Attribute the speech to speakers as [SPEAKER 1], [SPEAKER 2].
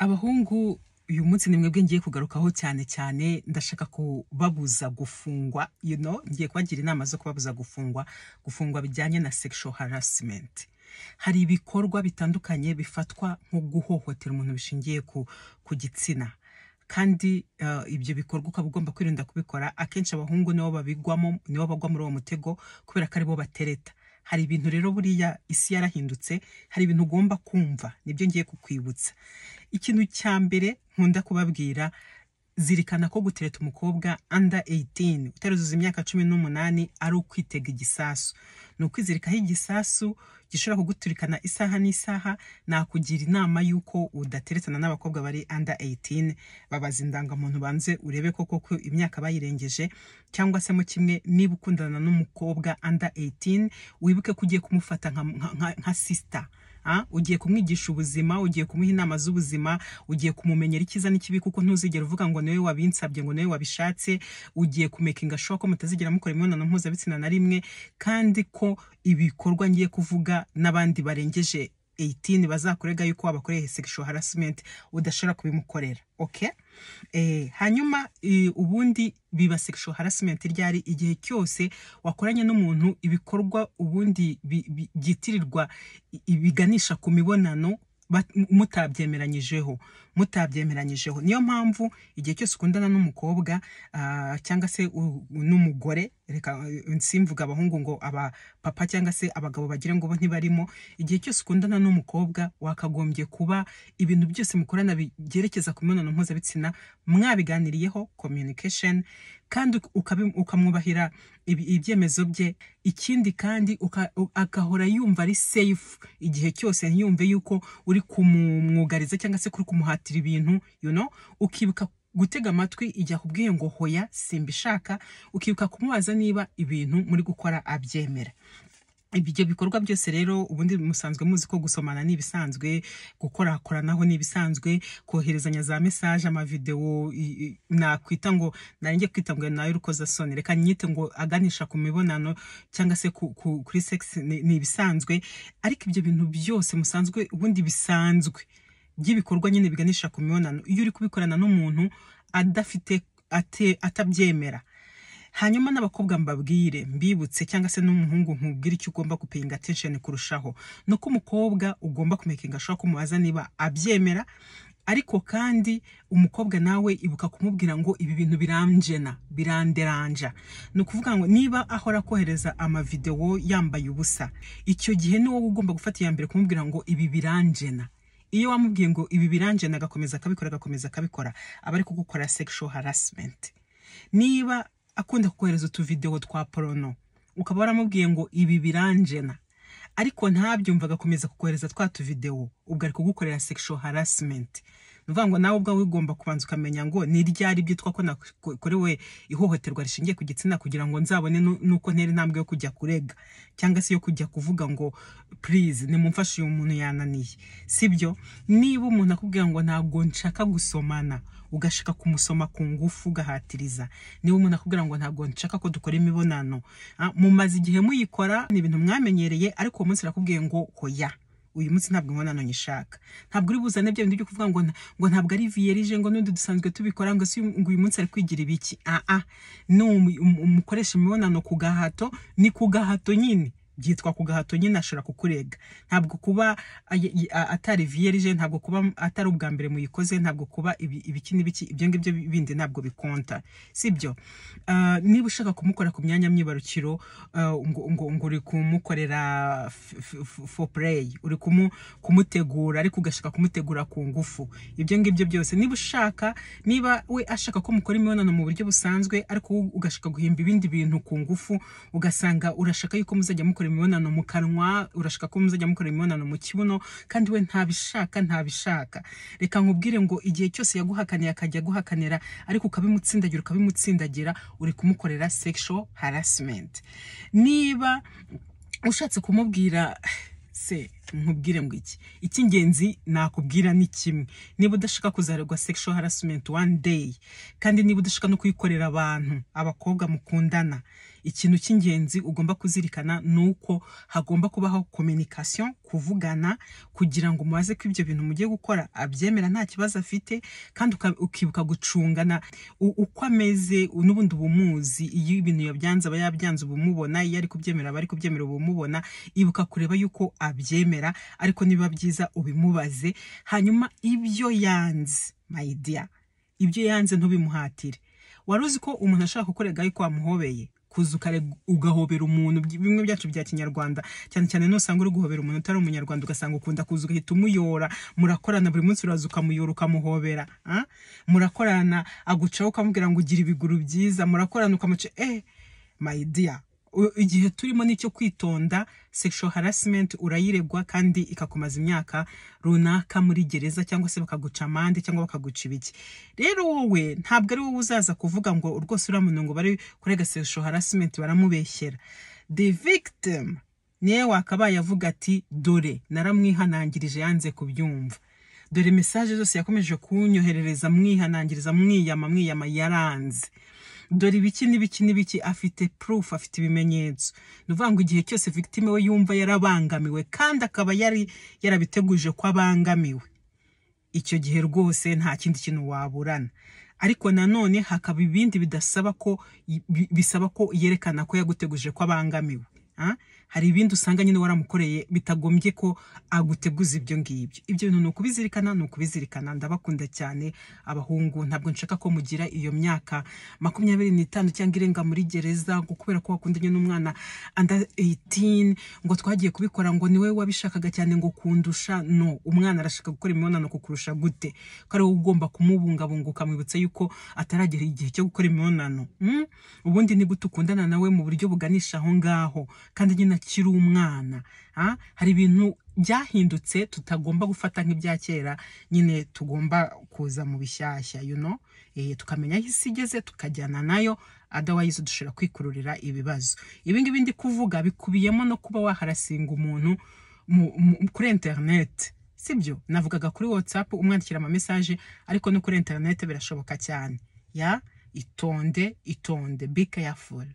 [SPEAKER 1] Abahungu, uyu munsi ni mwebwe ngiye kugarukaho cyane cyane. Ndashaka kubabuza gufungwa, ngiye kubagira inama zo kubabuza gufungwa, gufungwa bijyanye na sexual harassment. Hari ibikorwa bitandukanye bifatwa nko guhohotera umuntu bishingiye ku gitsina, kandi ibyo bikorwa ukaba ugomba kwirinda kubikora. Akenshi abahungu nibo babigwamo, nibo bagwa muri uwo mutego kubera ko aribo batereta. Hari ibintu rero, buriya isi yarahindutse, hari ibintu ugomba kumva, nibyo ngiye kukwibutsa. Ikintu cya mbere nkunda kubabwira: zirikana ko gutereta umukobwa under 18, utaruzuza imyaka 18, ari ukwitega igisasu, ni ukwizirikaho igisasu gishobora kuguturikana isaha n'isaha. Nakugira inama y'uko udateretana n'abakobwa bari under 18. Babaza indangamuntu, banze urebe ko koko imyaka bayirengeje. Cyangwa se mo kimwe, niba ukundana n'umukobwa under 18, wibuke ko ugiye kumufata nka sister. Ugiye kumwigisha ubuzima, ugiye kumuha inama z'ubuzima, ugiye kumumenyera icyiza n'ikibi, kuko ntuzigera uvuga ngo niwe wabinsabye, ngo niwe wabishatse. Ugiye kumakinga sure ko mutazigera mukora imibonano mpuzabitsina na rimwe, kandi ko ibikorwa ngiye kuvuga n'abandi barengeje 18 bazakurega yuko wabakoreye sexual harassment, udashobora kubimukorera. Okay? Hanyuma ubundi biba sexual harassment ryari? Igihe cyose wakoranye n'umuntu ibikorwa ubundi byitirirwa biganisha ku mibonano mutabyemeranyijeho. Niyo mpamvu igihe cyose ukundana n'umukobwa cyangwa se n'umugore, reka simvuga abahungu ngo abapapa cyangwa se abagabo bagire ngo bo ntibarimo, igihe cyose ukundana n'umukobwa wakagombye kuba ibintu byose mukorana byerekeza ku mibonano mpuzabitsina mwabiganiriyeho, communication, kandi ukamwubahira ibyemezo bye. Ikindi kandi agahora yumva ari safe igihe cyose, ntiyumve yuko uri kumwugariza cyangwa se kuri kumuhatira ibintu. Ukibuka gutega amatwi igihe akubwiye ngo "Hoya, simbishaka", ukibuka kumubaza niba ibintu muri gukora abyemera. Ibyo bikorwa byose rero, ubundi musanzwe muzi ko gusomana ni ibisanzwe, gukorakoranaho ni ibisanzwe, koherezanya za message, amavideo nakwita ngo narinjye kwita ngo nayo urukozasoni, reka nyite ngo aganisha ku mibonano cyangwa se kuri sex, ni ibisanzwe. Ariko ibyo bintu byose musanzwe, ubundi bisanzwe by'ibikorwa nyine biganisha ku mibonano, iyo uri kubikorana n'umuntu adafite atabyemera. Hanyuma n'abakobwa mbabwire, mbibutse, cyangwa se n'umuhungu nkubwire icyo ugomba gupayinga attention kurushaho, ni uko umukobwa ugomba kumakinga ashobora kumubaza niba abyemera. Ariko kandi umukobwa nawe ibuka kumubwira ngo "Ibi bintu biranjena, biranderanja." Ni ukuvuga ngo niba ahora kohereza amavidewo yambaye ubusa, icyo gihe ni wowe ugomba gufata iya mbere kumubwira ngo "Ibi biranjena." Iyo wamubwiye ngo "Ibi biranjena", agakomeza akabikora, agakomeza akabikora, aba ari kugukora sexual harassment. Niba akunda kukohereza utuvidewo twa porno, ukaba waramubwiye ngo "Ibi biranjena", ariko ntabyumva, agakomeza kukohereza twa tuvidewo, ubwo ari kugukorera sexual harassment. Ni ukuvuga ngo nawe ubwawe ugomba kubanza ukamenya ngo ni ryari byitwa ko nakorewe ihohoterwa rishingiye ku gitsina, kugira ngo nzabone nuko ntera intambwe yo kujya kurega cyangwa se yo kujya kuvuga ngo "Please, nimumfashe, uyu muntu yananiye." Sibyo? Niba umuntu akubwira ngo "Ntabwo nshaka gusomana", ugashaka kumusoma ku ngufu, ugahatiriza. Niba umuntu akubwira ngo "Ntabwo nshaka ko dukora imibonano", mumaze igihe muyikora, ni ibintu mwamenyereye, ariko uwo munsi arakubwiye ngo "Hoya, uyu munsi ntabwo imibonano nyishaka", ntabwo uri buzane bya bintu byo kuvuga ngo ntabwo ari vierge, ngo n'undi dusanzwe tubikora, ngo si ngo uyu munsi ari kwigira ibiki. Ah, ni umukoresha imibonano ku gahato, ni ku gahato nyine, byitwa ku gahato nyine, ashobora kukurega. Ntabwo kuba atari vierge, ntabwo kuba atari ubwa mbere muyikoze, ntabwo kuba ibiki n'ibiki, ibyo ngibyo bindi ntabwo bikonta, sibyo? Niba ushaka kumukora ku myanya myibarukiro, ngo uri kumukorera foreplay, uri kumutegura, ariko ugashaka kumutegura ku ngufu, ibyo ngibyo byose. Niba ushaka, niba we ashaka ko mukora imibonano mu buryo busanzwe, ariko wowe ugashaka guhimba ibindi bintu ku ngufu, ugasanga urashaka yuko muzajya mukora imibonano mu kanwa, urashaka ko muzajya mukora imibonano mu kibuno, kandi we ntabishaka, ntabishaka, reka nkubwire ngo igihe cyose yaguhakaniye, akajya aguhakanira, ariko ukabimutsindagira, ukabimutsindagira, uri kumukorera sexual harassment. Niba ushatse kumubwira se Nkubwire ngo iki? Icy'ingenzi nakubwira ni kimwe: niba udashaka kuzaregwa sexual harassment one day, kandi niba udashaka no kuyikorera abantu, abakobwa mukundana, ikintu cy'ingenzi ugomba kuzirikana ni uko hagomba kubaho communication, kuvugana, kugira ngo mubaze ko ibyo bintu mugiye gukora abyemera, nta kibazo afite, kandi ukibuka gucungana uko ameze. N'ubundi uba umuzi, iyo ibintu yabyanze aba yabyanze, uba umubona, iyo ari kubyemera aba ari kubyemera, uba umubona. Ibuka kureba yuko abyemera, ariko niba byiza ubimubaze. Hanyuma ibyo yanze, my dear, ibyo yanze ntubimuhatire. Wari uzi ko umuntu ashaka kukurega yuko wamuhobeye? Kuza ugahobera umuntu, bimwe byacu bya Kinyarwanda, cyane cyane nusanga uri guhobera umuntu utari Umunyarwanda, ugasanga ukunda kuza ugahita umuyora. Murakorana buri munsi, uraza ukamuyora, ukamuhobera, ah? Murakorana, agucaho ukamubwira ngo ugira ibiguru byiza. Murakorana, ukamuca. My dear, igihe turimo nicyo kwitonda. Sexual harassment urayiregwa kandi ikakumaza imyaka runaka muri gereza, cyangwa se bakaguca amande, cyangwa bakaguca ibiki. Rero wowe ntabwo ari wowe uzaza kuvuga ngo rwose uriya muntu ngo bari kurega sexual harassment baramubeshyera. The victim niwe wakabaye avuga ati: "Dore naramwihanangirije, yanze kubyumva. Dore message zose yakomeje kunyoherereza mwihanangiriza, mwiyama, mwiyama, yaranze. Dore ibiki n'ibiki n'ibiki." Afite proof, afite ibimenyetso. Ni ukuvuga ngo igihe cyose victime we yumva yarabangamiwe, kandi akaba yari yarabiteguje ko abangamiwe, icyo gihe rwose nta kindi kintu waburana. Ariko nanone hakaba ibindi bidasaba ko bisaba ko yerekana ko yaguteguje ko abangamiwe. Ah? Hari ibindi usanga nyine waramukoreye bitagombye ko aguteguza ibyo ngibyo. Ibyo bintu ni ukubizirikana, ni ukubizirikana. Ndabakunda cyane abahungu. Ntabwo nshaka ko mugira iyo myaka 25 cyangwa irenga muri gereza ngo kubera ko wakundanye n'umwana under 18, ngo twagiye kubikora, ngo niwe wabishakaga cyane ngo kundusha. No umwana arashaka gukora imibonano kukurusha gute, ko ari wowe ugomba kumubungabunga, ukamwibutsa yuko ataragera igihe cyo gukora imibonano? Ubundi ni gute ukundana nawe mu buryo buganisha aho ngaho, kandi nyine akiri umwana? Ah? Hari ibintu byahindutse tutagomba gufata nk'ibya kera nyine, tugomba kuza mu bishyashya, tukamenya aho isi igeze, tukajyana nayo. Otherwise dushobora kwikururira ibibazo. Ibi ngibi ndi kuvuga bikubiyemo no kuba waharassinga umuntu kuri internet. Sibyo navugaga kuri WhatsApp umwandikira ama message, ariko no kuri internet birashoboka cyane. Ya, itonde, itonde, be careful.